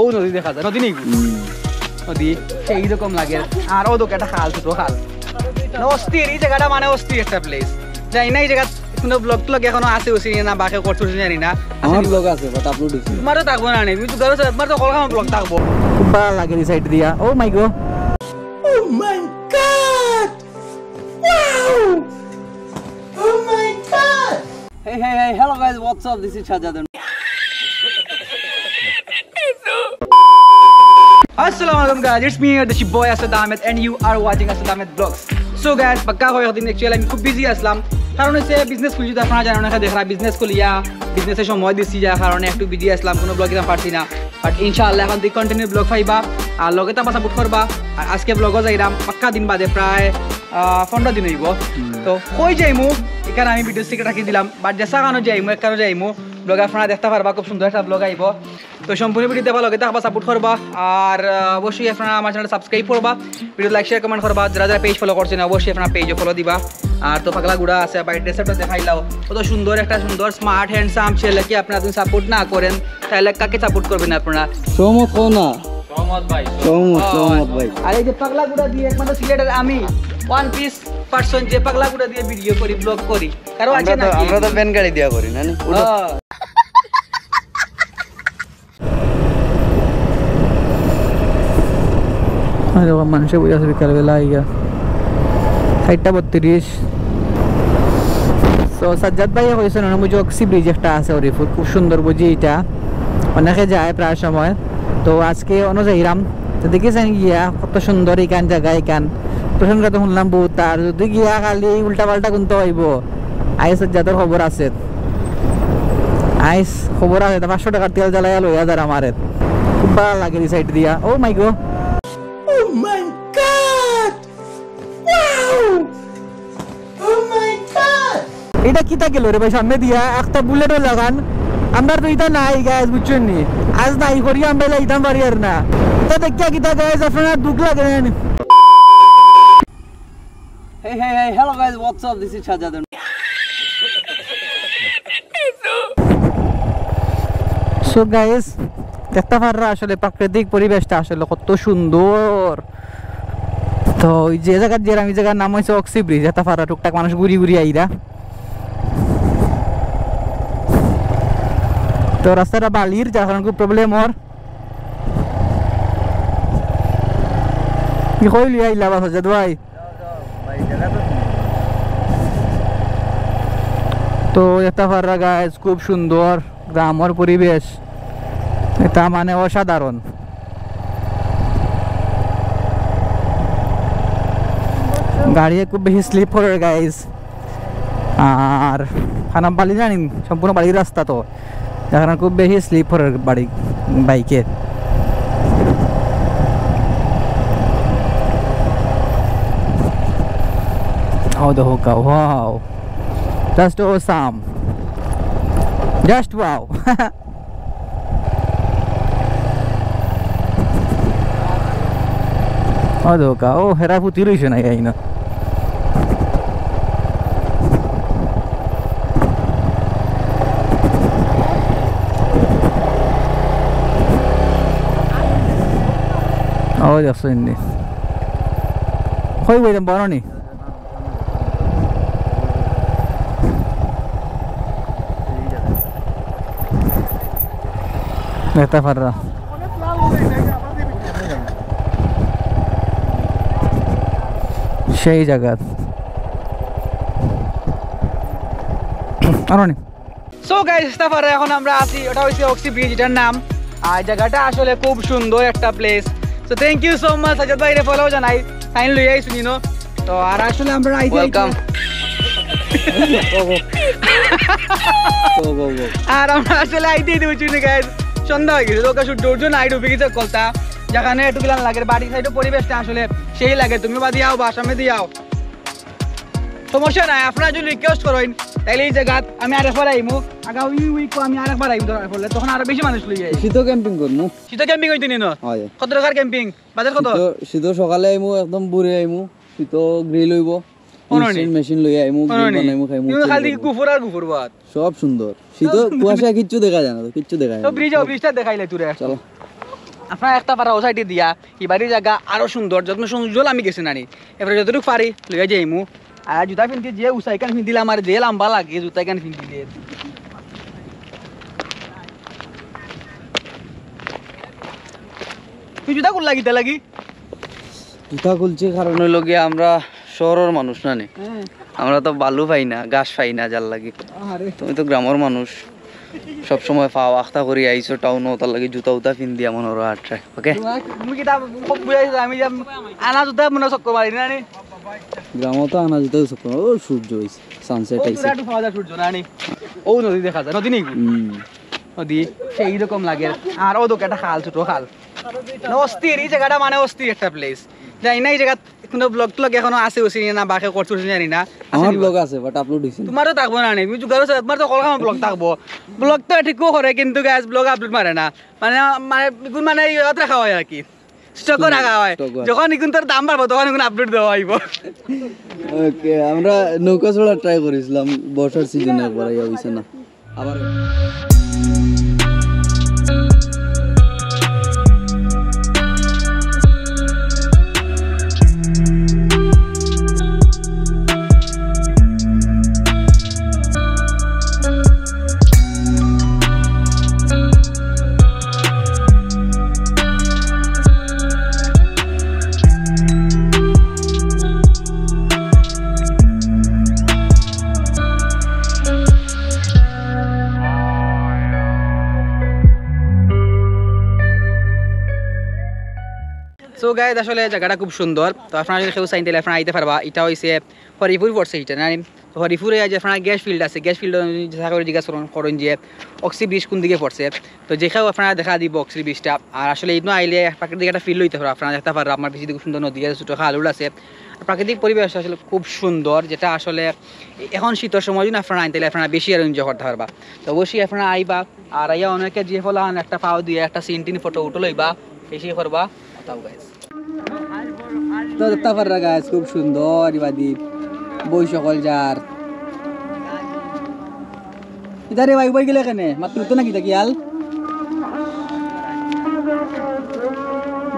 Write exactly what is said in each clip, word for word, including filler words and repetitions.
ও নদী দেখা যায়, নদী নেই? নদী সেই রকম লাগে। আর ও দোকে একটা খাল, ছোট খাল। না, অস্থির, এই জায়গাটা মানে অস্থির একটা প্লেস। জানি না এই জায়গা কোনো ব্লগ ট্লগ এখনো আছে, ওসি না বাকি করছে, ওসি জানি না। আমার ব্লগ আছে, বাট আপলোড হইছে না। তোমারও থাকবো না নি, তুমি তো ধরো, তোমার তো কলকাতা ব্লগ থাকবো। খুব ভালা লাগে এই সাইড দিয়া। Oh my God! Oh my God! Wow! Oh my God! Hey, hey, hey, hello guys, what's up? This is Shahjadon. Assalamu alaikum guys, it's me, the boy Asad Ahmed, and you are watching Asad Ahmed Vlogs. So guys, পাক্কা কয়েকদিন actually আমি খুব বিজি আছলাম, কারণ হচ্ছে বিজনেস খুলছি তো, আপনারা জানেন অনেকে দেখরা বিজনেস খুলিয়া বিজনেসে সময় দিছি, যার কারণে একটু বিজি আছলাম, কোনো ব্লগ দিতাম পারছি না। বাট ইনশাআল্লাহ এখন থেকে কন্টিনিউ ব্লগ পাইবা, আর লগে থাকবা, সাপোর্ট করবা। আর আজকে ব্লগও যাইরাম পাক্কা দিন বাদে, প্রায় আহ, পনেরো দিন হইব। তো কই যাইমু, এখানে আমি ভিডিও সিক্রেট রাখি দিলাম, বাট যে সাগানো যাইমু, একখানো যাইমু, ব্লগ আপনারা দেখতে পারবা, খুব সুন্দর একটা ব্লগ আইব। তো সম্পূর্ণ ভিডিও দেখবা, লগে থাকবা, সাপোর্ট করবা। আর আহ, অবশ্যই আপনারা আমার চ্যানেল সাবস্ক্রাইব করবা, ভিডিও লাইক, শেয়ার, কমেন্ট করবা। যারা যারা পেজ ফলো করছেন, অবশ্যই আপনারা পেজও ফলো দিবা। আর তো পাগলা ঘোড়া আছে, বাড়ির ড্রেস আপটা দেখাইলাও, কত সুন্দর একটা সুন্দর স্মার্ট হ্যান্ডসাম ছেলেকে আপনারা যদি সাপোর্ট না করেন, তাহলে কাকে সাপোর্ট করবেন আপনারা? সহমত হও না। সহমত ভাই, সহমত, ও, সহমত ভাই। আর এই যে পাগলা ঘোড়া দিয়ে একমাত্র সিলেটের আমি ওয়ান পিস পার্সন যে পাগলা ঘোড়া দিয়ে ভিডিও করি, ব্লগ করি, কারো আছে আমরা তো, নাকি? আমরা তো ভ্যান গাড়ি দিয়া করি না নি? উঠো। ও। আরে বাবা, মানুষে বই আছে বিকালবেলা আইয়া। চারটা বত্রিশ। তো সাজ্জাদ ভাই কইছেন, অনো বুঝি অক্সি ব্রিজ একটা আছে হরিপুর, খুব সুন্দর বুঝি এটা, অনেকে যায় প্রায় সময়। তো আজকে অনো যাইরাম, তো দেখি চাইন গিয়া কত সুন্দর ইখান জাগা, ইখান প্রশংসা তো শুনলাম বহুত, আর যদি গিয়া খালি উল্টা পাল্টা গুনতে হইব। আইজ সাজ্জাদর খবর আছে, আইজ খবর আছে, তা পাঁচশো টাকার তেল জ্বালাইয়া লইয়া যার আমারে। খুব ভালা লাগে এই সাইড দিয়া। Oh my God! Oh my God! Wow! Oh my God! এটা কিতা গেল রে ভাই সামনে দিয়া? একটা বুলেটও লাগান। আমরা তো এটা নাই গাইস, বুঝছেন নি? আজ নাই করি আমরা এটা ইতাম পারি আর না। তা দেখিয়া কিতা গাইস, আপনারা দুখ লাগে না নি? Hey, hey, hey, hello guys, what's up? This is Shahjadon. So guys, দেখতে পাররা আসলে প্রাকৃতিক পরিবেশটা আসলে কত সুন্দর। তো ওই যে জায়গার, যে আমি জায়গার নাম হইছে অক্সি ব্রিজ, দেখতে পাররা টুকটাক মানুষ ঘুরি ঘুরি আইরা। তো রাস্তাটা বালির, যার কারণে খুব প্রবলেম ওর। কি কইলি আইলা বাস আছে ভাই? তো এটা পাররা গাইস, খুব সুন্দর গ্রামর পরিবেশ, এটা মানে অসাধারণ। গাড়িয়ে খুব বেশি স্লিপ করে গাইস, আর খানা বালি জানি, সম্পূর্ণ বালির রাস্তা তো, যার কারণে খুব বেশি স্লিপ করে বাড়ি বাইকে। ও দেখো কা, wow, just awesome, just wow. ও দেখো কা, ও হেরা ফুতি রইছে না এই না। ও দেখছো এমনি। কই বইলাম বড় নি? দেখতে পাররা। সেই জায়গা। আরো নি। So guys, দেখতে পাররা এখন আমরা আছি, ওটা হইছে অক্সি ব্রিজ, এটার নাম। আর জায়গাটা আসলে খুব সুন্দর একটা place. So thank you so much Sajjad ভাইরে ফলো জানাই, সাইন লই আইছুন ইনো। তো আর আসলে আমরা আইতে আইতে Welcome. Go, go, go. আর আমরা আসলে আইতে আইতে বুঝছি না গাইস, সন্ধ্যা হয়ে গেছে। তো ওকে সূর্য উঠছে না, ডুবে গেছে কলতা। যেখানে একটু গিলান লাগে, বাড়ির সাইডে পরিবেশটা আসলে সেই লাগে। তুমি বাদি আও বা সামনে দিয়ে আও, সমস্যা নাই। আপনারা যদি রিকোয়েস্ট করেন, তাইলে এই জায়গাত আমি আরেকবার আইমু। আগামী উইকও আমি আরেকবার আইমু, দরকার পড়লে তখন আরো বেশি মানুষ লই আই। শীত ক্যাম্পিং করমু। শীত ক্যাম্পিং হইতে নি না? হয়। কত টাকার ক্যাম্পিং? বাজেট কত? শীত, শীত সকালে আইমু, একদম ভোরে আইমু। শীত গ্রিল হইব। কোনো নেই। ইনস্ট্যান্ট মেশিন লই আইমু, কোনো গ্রিল নেই। বানাইমু, খাইমু, কিন্তু চিল খালি করমু। গুফুর আর গুফুর বাদ। সব সুন্দর। শীত কুয়াশা কিচ্ছু দেখা যায় না তো, কিচ্ছু দেখা যায় তো না। ব্রিজ, ব্রিজটা দেখাইলে তুই একটু। চলো। আপনারা একটা পারা ও সাইডে দিয়া, ইবাদি জাগা আরো সুন্দর, যত্ন সুন্দর আমি গেছি নানি। এবারে যতটুকু পারি লইয়া যাইমু। আর জুতা পিন্দি যে উসাইখান পিন্দিলে আমার যে লম্বা লাগে জুতাখান পিন্দিলে। তুই জুতা খুললা কিতা লাগি? জুতা খুলছি কারণ অইলো গিয়া আমরা শহরর মানুষ না নি। হ্যাঁ। আমরা তো বালু পাই না, ঘাস পাই না, যার লাগি। আরে। তুমি তো গ্রামর মানুষ, সব সময় পাও আখতা করি আইছো টাউনো, তার লাগি জুতা উতা পিন্দিয়া মনে অয় আটরায়, ওকে? তোমার, তুমি কিতা খুব বুঝাইছো, আমি যে আনা জুতা মনে চক্কর মারি না নি? গ্রামো তো আনা জুতা চক্কর, ও সূর্য অইছে, সানসেট ও আইছে। দূরে একটু পাওয়া যায় সূর্য না নি? ও নদী দেখা যায়, নদী নি? হুম। নদী, সেই রকম লাগে। আর ও দোকে একটা খাল, ছোট খাল। না, অস্থির, এই জাগাটা মানে অস্থির একটা প্লেস। জানি না এই জাগাত কোনো ব্লগ ট্লগ এখনো আছে, ওসি না, বাকি করছে, ওসি জানি না। আছে আমার নি ব্লগ বা? আছে, but আপলোড হইছে না। তোমারও থাকবো না নি, তুমি জুগাড় আছে, তোমার তো কলকাতা ব্লগ থাকবো। ব্লগ তো ঠিকও করে, কিন্তু গাইস, ব্লগ আপলোড মারে না। মানে, মানে, এগুন মানে ইয়াদ রাখা হয় আর কি। স্টকও হুম, রাখা হয়। স্টকও আছে। যখন এগুন তোর দাম বাড়বো, তখন এগুন আপলোড দেওয়া হইব। ওকে, আমরা নৌকা চড়া ট্রাই করেছিলাম বর্ষার সিজনে, একবার ইয়া হইছে না। আবার সো গাইস, আসলে জাগাটা খুব সুন্দর। তো আপনারা যদি কেউ চাইন, তাহলে আপনারা আইতে পারবা। এটা হইছে হরিপুর পড়ছে, এটা না? তো হরিপুরে আজ আপনারা গ্যাস ফিল্ড আছে, গ্যাস ফিল্ড জিজ্ঞাসা করে জিজ্ঞাসা করুন, করুন যে অক্সি ব্রিজ কোন দিকে পড়ছে। তো যে কেউ আপনারা দেখা দিব অক্সি ব্রিজটা। আর আসলে ইনো আইলে প্রাকৃতিক একটা ফিল হইতে পারে, আপনারা দেখতে পারবেন আমার পিছনে খুব সুন্দর নদী আছে, ছোটো খাল উল আছে। আর প্রাকৃতিক পরিবেশ আসলে খুব সুন্দর, যেটা আসলে এখন শীতর সময় যদি আপনারা আইন, তাহলে আপনারা বেশি আর এনজয় করতে পারবা। তো অবশ্যই আপনারা আইবা, আর আইয়া অনেকে যে ফলান একটা পাও দিয়ে একটা সিন টিন ফটো উঠো লইবা, বেশি করবা। তাও গাইস, তো দেখতে পাররা গাইস, খুব সুন্দর ইবাদি বই সকল যার। ইতারে ভাই, উবাই গেলে কেনে? মাত্র তো নাকি দেখি হাল?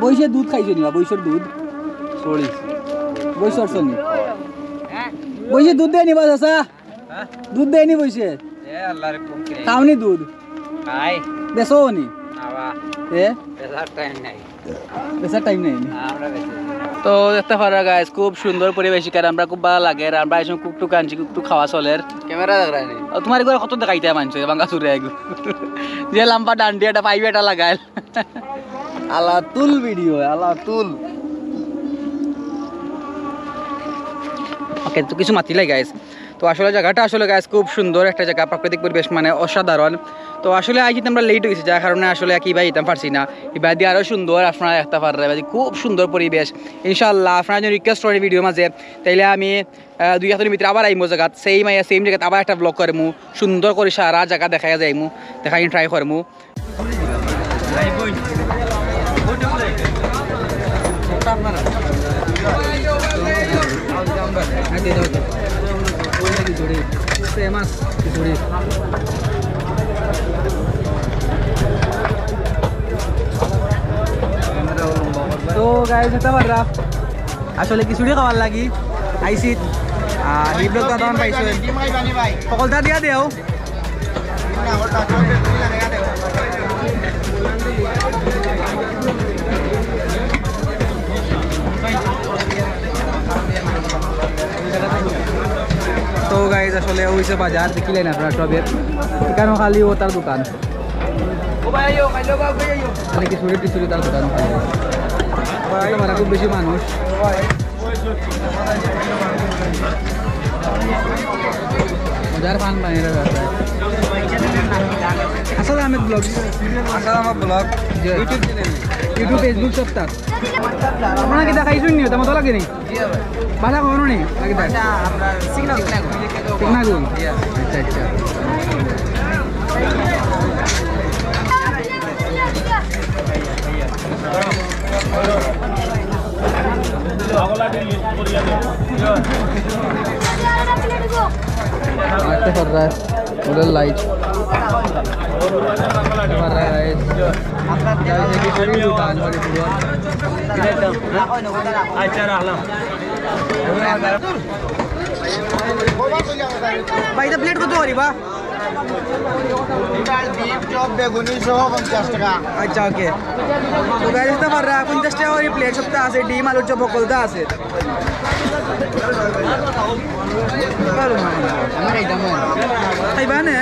বইসে দুধ খাইছো নি বা? বইসর দুধ? সরি। বইসর সনি। বইসে দুধ দেয় নি বা, চাচা? হ্যাঁ? দুধ দেয় নি বইসে? এ আল্লাহর হুকুম কি? খাও নি দুধ? খাই। বেচো নি? না বা। এ? বেচার টাইম নাই। বেচার টাইম নাই নি? না, আমরা বেচি না। তো দেখতে পাররা গাইস, খুব সুন্দর পরিবেশ, কারণ আমরা খুব ভালো লাগে। আর আমরা এই সময় কুকটুক আনছি, কুকটুক খাওয়া চলের। ক্যামেরা দেখ রায় নি? ও, তোমার এগুলো কত দেখাইতে মানছে, বাঙ্গা চুরে এগু। যে লম্বা ডান্ডি, একটা পাইপ এটা লাগাইল। আলা তুল ভিডিও, আলা তুল। ওকে, তো কিছু মাতিলাই গাইস। তো আসলে জাগাটা আসলে গাইস খুব সুন্দর একটা জাগা, প্রাকৃতিক পরিবেশ মানে অসাধারণ। তো আসলে আজ আমরা লেট হইছে, যার কারণে আসলে কিবা ইতাম পারছি না। ইবাদি আরো সুন্দর, আপনারা দেখতে পাররা, ইবাদি খুব সুন্দর পরিবেশ। ইনশাআল্লাহ আপনারা যদি রিকোয়েস্ট করেন ভিডিওর মাঝে, তাইলে আমি, আহ, দুই একদিনের ভিতরে আবার আইমু জাগাত, সেম আইয়া সেম জাগাত আবার একটা ব্লগ করমু, সুন্দর করি সারা জাগা দেখাইয়া যাইমু, দেখাই ট্রাই করমু। তো গাইস, দেখতে পাররা আসলে খিচুড়ি খাওয়ার লাগি আইছি। আর এই ব্লগটা তখন পাইছো, সকলটা দিয়া দেও। তো গাইস, আসলে অউ অইছে বাজার, দেখিলেন আপনারা সবে। ইখানো খালি অতার দোকান, খালি খিচুড়ি টিচুড়ি তার দোকান খালি। ইখানো মানে খুব বেশি মানুষ। মজার পান বানাইরা বেটা। আসাদ আহমেদ ব্লগ। আসাদ আহমেদ ব্লগ। জি। YouTube channel. YouTube, Facebook সব তার। আপনারা কিতা খাইছইন নি? অতা মজা লাগে নি? জি ভাই। বাসা কই নি? নাকি তার? বাসা আমরা সিগনাল। সিগনাল? জি। আচ্ছা, আচ্ছা। আরেকটা ফররা, ওদের লাইট। আচ্ছা, রাখলাম। ভাই, ইটা প্লেট কত করি বা? ইটা ডিম চপ বেগুনি সহ পঞ্চাশ টাকা। আচ্ছা, ওকে। তো গাইস, ইতা পাররা পঞ্চাশ টাকা করি প্লেট, সবতা আছে, ডিম, আলুর চপ, হকলতা আছে। ভালা মানে। আমি খাইতাম না। খাইবা নে?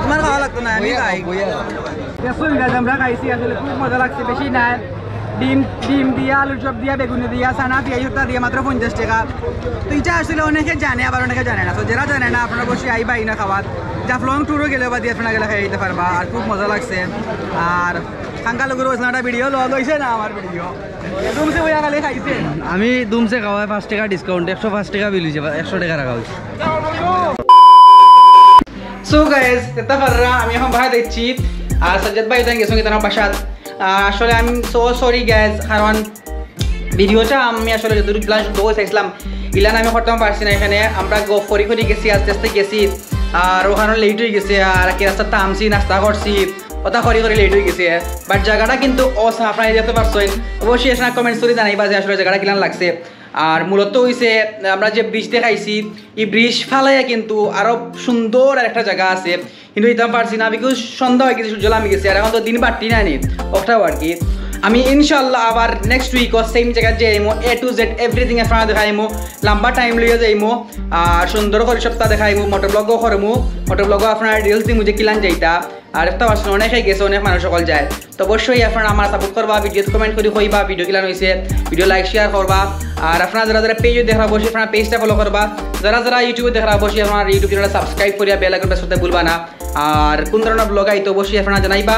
তুমার খাওয়া লাগতো না, আমি খাই। দেখছইন গাইস, আমরা খাইছি, আসলে খুব মজা লাগছে, বেশি না। ডিম, ডিম দিয়া, আলুর চপ দিয়া, বেগুনি দিয়া, চানা, পিয়াজ, হকলতা দিয়া মাত্র পঞ্চাশ টাকা। তো ইটা আসলে অনেকে জানে, আবার অনেকে জানে না। তো যারা জানে না, আপনারা অবশ্যই আইবা, ইনো খাওয়াত। জাফলং ট্যুরও গেলে বা দিয়া আপনারা গেলে খাই দিতে পারবা, আর খুব মজা লাগছে। আর খাঙ্কা লগর অইছে না, একটা ভিডিও লগ অইছে না আমার ভিডিও। দুমছে বইয়া খালি খাইছে। আমি দুমছে খাওয়ায় পাঁচ টাকা ডিসকাউন্ট, একশো পাঁচ টাকা বিল অইছে, একশো টাকা রাখা অইছে। So guys, ইতা পাররা, আমি এখন বাসাত যাইরাম। আর সাজ্জাদ ভাই ওখানে গেছে তার বাসাত। আর আসলে আমি so sorry guys, কারণ ভিডিওটা আমি আসলে যতটুকু plan শুরু করে চাইছিলাম, ইলান আমি করতাম পারছি না। এখানে আমরা গফ করি করি গেছি, আস্তে আস্তে গেছি, আর ওখানে লেট অই গেছে। আর কি রাস্তাত থামছি, নাস্তা করছি, ওটা করি করি লেট অই গেছে। বাট জাগাটা কিন্তু অসাম, আপনারা দেখতে পারছেন। অবশ্যই আপনারা কমেন্টস করি জানাইবা যে আসলে জাগাটা কিলান লাগছে। আর মূলত অইছে আমরা যে ব্রিজ দেখাইছি, এই ব্রিজ ফালাইয়া কিন্তু আরো সুন্দর আর একটা জাগা আছে, কিন্তু ইতা পারছি না, because সন্ধ্যা অই গেছে, সূর্য লামি গেছে, আর এখন তো দিন বাড়তি নাই নি, ওটাও আর কি। আমি ইনশাআল্লাহ আবার নেক্সট উইকও সেম জাগাত যাইমু, A to Z everything আপনারা দেখাইমু, লম্বা টাইম লইয়া যাইমু, আর সুন্দর করি সবতা দেখাইমু, মোটর ব্লগও করমু, মোটর ব্লগও আপনারা ডিটেইলস দিমু যে কিলান যাইতা। আর ইতা পারছি না, অনেকে গেছে, অনেক মানুষ হকল যায়। তো অবশ্যই আপনারা আমার সাপোর্ট করবা, ভিডিওত কমেন্ট করি কইবা ভিডিও কিলান অইছে, ভিডিও লাইক শেয়ার করবা। আর আপনারা যারা যারা পেজও দেখরা অবশ্যই আপনারা পেজটা ফলো করবা, যারা যারা ইউটিউবও দেখরা অবশ্যই আপনারা ইউটিউব চ্যানেলটা সাবস্ক্রাইব করিয়া বেল আইকন প্রেস করতে ভুলবা না। আর কোন ধরনের ব্লগ আইতো অবশ্যই আপনারা জানাইবা।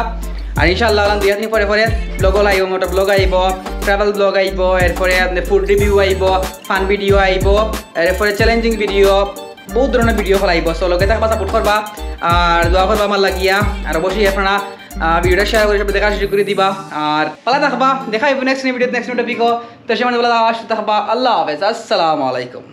আর ইনশাআল্লাহ আলাম দুই দিন পরে পরে ব্লগ আইবো, মোটর ব্লগ আইবো, ট্রাভেল ব্লগ আইবো, এরপরে আপনার ফুড রিভিউ আইবো, ফান ভিডিও আইবো, এরপরে চ্যালেঞ্জিং ভিডিও, বহুত ধরনের ভিডিও ফেলাইবো। So লগে থাকবা, সাপোর্ট করবা, আর দোয়া করবা আমার লাগিয়া। আর অবশ্যই আপনারা ভিডিওটা শেয়ার করি সব দেখার সুযোগ করি দিবা। আর ভালা থাকবা, দেখা অইবো নেক্সট ভিডিওত, নেক্সট টপিকও। তো সে মানে ভালা থাকবা, সুস্থ থাকবা। আল্লাহ হাফেজ, আসসালামু আলাইকুম।